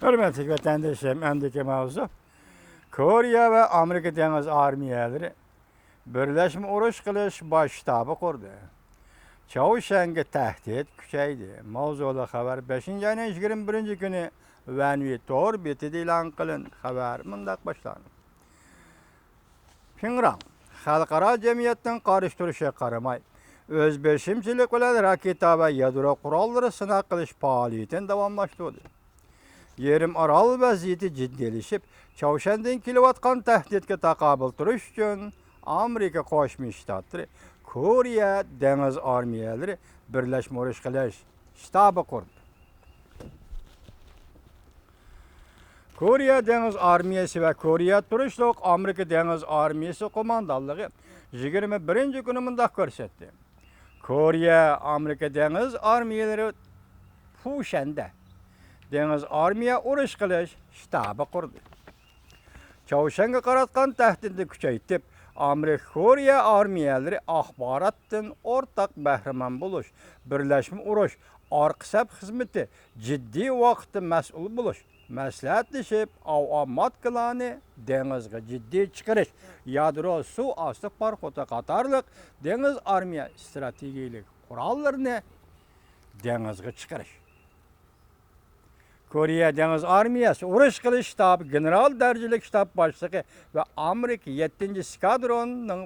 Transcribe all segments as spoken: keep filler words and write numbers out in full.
ھۆرمەتلىك ۋەتەندىشىم، ئەمدىكى ماۋزۇ كورېيە ۋە ئامېرىكا دېڭىز ئارمىيەلىرى بىرلەشمە ئۇرۇش قىلىش باش شتابى قۇردى. چاۋشيەنگە تەھدىت كۈچەيدى. ماۋزۇلۇق خەۋەر بەشىنچى ئاينىڭ يىگىرمە بىرىنچى كۈنى ۋەنۋى تور بېتىدە ئېلان قىلىندى. خەۋەر مۇنداق باشلاندى. پىڭراڭ خەلقئارا جەمئىيەتنىڭ قارشى تۇرۇشىغا قارىماي، ئۆز بېشىمچىلىق بىلەن راكېتا ۋە يادرو قوراللىرى سىناق قىلىش پائالىيىتىنى داۋاملاشتۇردى. يېرىم ئارال ۋەزىيىتى جىددىيلىشىپ، چاۋشيەندىن كېلىۋاتقان تەھدىتكە تاقابىل تۇرۇش ئۈچۈن ئامېرىكا قوشما شتاتلىرى كورېيە دېڭىز ئارمىيەلىرى بىرلەشمە ئۇرۇش قىلىش شتابى قۇردى. كورېيە دېڭىز ئارمىيەسى ۋە كورېيە تۇرۇشلۇق ئامېرىكا دېڭىز ئارمىيەسى قوماندانلىقى يىگىرمە بىرىنچى كۈنى مۇنداق كۆرسەتتى: كورېيە ئامېرىكا دېڭىز ئارمىيەلىرى فۇشەندە دېڭىز ئارمىيە ئۇرۇش قىلىش شتابى قۇردى. چاۋشيەنگە قاراتقان تەھدىتنى كۈچەيتىپ، ئامېرىكا كورېيە ئارمىيەلىرى ئاخباراتتىن ئورتاق بەھرىمەن بولۇش، بىرلەشمە ئۇرۇش، ئارقا سەپ خىزمىتى، جىددىي ۋاقىتتا مەسئۇل بولۇش، مەسلىھەتلىشىپ، ئاۋۇ ماتكىلارنى دېڭىزغا جىددىي چىقىرىش، يادرو سۇ ئاستى پاراخوتى قاتارلىق دېڭىز ئارمىيە ئىستراتېگىيەلىك قوراللىرىنى دېڭىزغا چىقىرىش. كورېيە دېڭىز ئارمىيەسى ئۇرۇش قىلىش شتابى گېنېرال دەرىجىلىك شتاب باشلىقى ۋە ئامېرىكا يەتتىنچى ئېسكادروننىڭ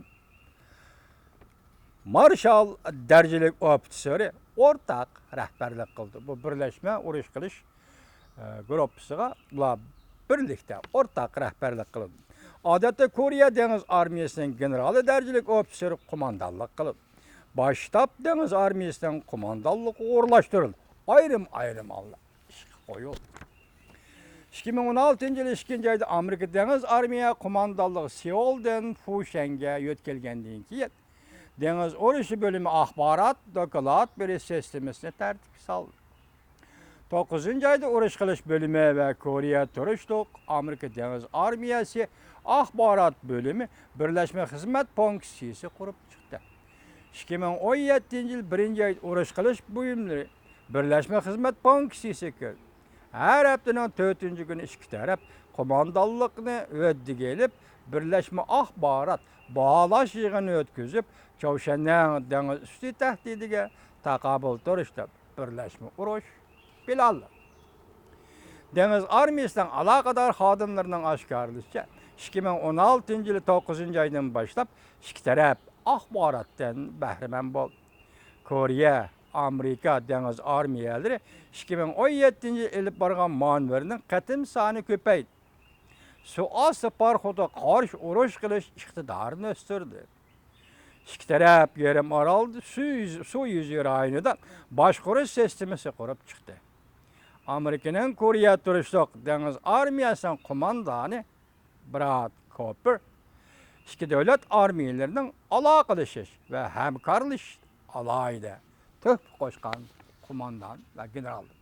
مارشال دەرىجىلىك ئوفىتسېرى ئورتاق رەھبەرلىك قىلدى. بۇ بىرلەشمە ئۇرۇش قىلىش، ئە، گۇرۇپپىسىغا بۇلار بىرلىكتە ئورتاق رەھبەرلىك قىلىدۇ. ئادەتتە كورېيە دېڭىز ئارمىيەسىنىڭ گېنېرالى دەرىجىلىك ئوفىتسېرى قوماندانلىق قىلىدۇ. باش شتاب دېڭىز ئارمىيەسىنىڭ قوماندانلىقىغا ئورۇنلاشتۇرۇلدى. ئايرىم-ئايرىم ھالدا ئىشقا قويۇلدى. ئىككى مىڭ ئون ئالتىنچى يىل ئىككىنچى ئايدا ئامېرىكا دېڭىز ئارمىيە قوماندانلىقى سېئۇلدىن فۇشەنگە يۆتكەلگەندىن كېيىن، دېڭىز ئۇرۇشى بۆلۈمى ئاخبارات، دوكلات بېرىش سىستېمىسىنى تەرتىپكە سالدى. توققۇزىنچى ئايدا ئۇرۇش قىلىش بۆلۈمى ۋە كورېيە تۇرۇشلۇق ئامېرىكا دېڭىز ئارمىيەسى ئاخبارات بۆلۈمى بىرلەشمە خىزمەت پونكىتى قۇرۇپ چىقتى. ئىككى مىڭ ئون يەتتىنچى يىل بىرىنچى ئايدا ئۇرۇش قىلىش بۇيۇملىرى بىرلەشمە خىزمەت پونكىتى كىردى. ھەر ھەپتىنىڭ تۆتىنچى كۈنى ئىككى تەرەپ قوماندانلىقنى ھۆددىگە ئېلىپ، بىرلەشمە ئاخبارات باھالاش يىغىنى ئۆتكۈزۈپ، چاۋشيەننىڭ دېڭىز ئۈستى تەھدىتىگە تاقابىل تۇرۇشتا بىرلەشمە ئۇرۇش پىلانلىدى. دېڭىز ئارمىيەسىنىڭ ئالاقىدار خادىملىرىنىڭ ئاشكارىلىشىچە، ئىككى مىڭ ئون ئالتىنچى يىلى توققۇزىنچى ئايدىن باشلاپ ئىككى تەرەپ ئاخباراتتىن بەھرىمەن بولدى. كورېيە، ئامېرىكا دېڭىز ئارمىيەلىرى ئىككى مىڭ ئون يەتتىنچى يىلى ئېلىپ بارغان مانېۋىرنىڭ قېتىم سانى كۆپەيدى. سۇ ئاستى پاراخوتىغا قارشى ئۇرۇش قىلىش ئىقتىدارىنى ئۆستۈردى. ئىككى تەرەپ يېرىم ئارالدا سۇ يۈزى، سۇ يۈزى رايونىدا باشقۇرۇش سىستېمىسى قۇرۇپ چىقتى. ئامېرىكىنىڭ كورېيە تۇرۇشلۇق دېڭىز ئارمىيەسىنىڭ قوماندانى براد كوپېر ئىككى دۆلەت ئارمىيەلىرىنىڭ ئالاقىلىشىش ۋە ھەمكارلىشىش ئالاھىدە تۆھپە قوشقان قوماندان ۋە گېنېرالدۇر.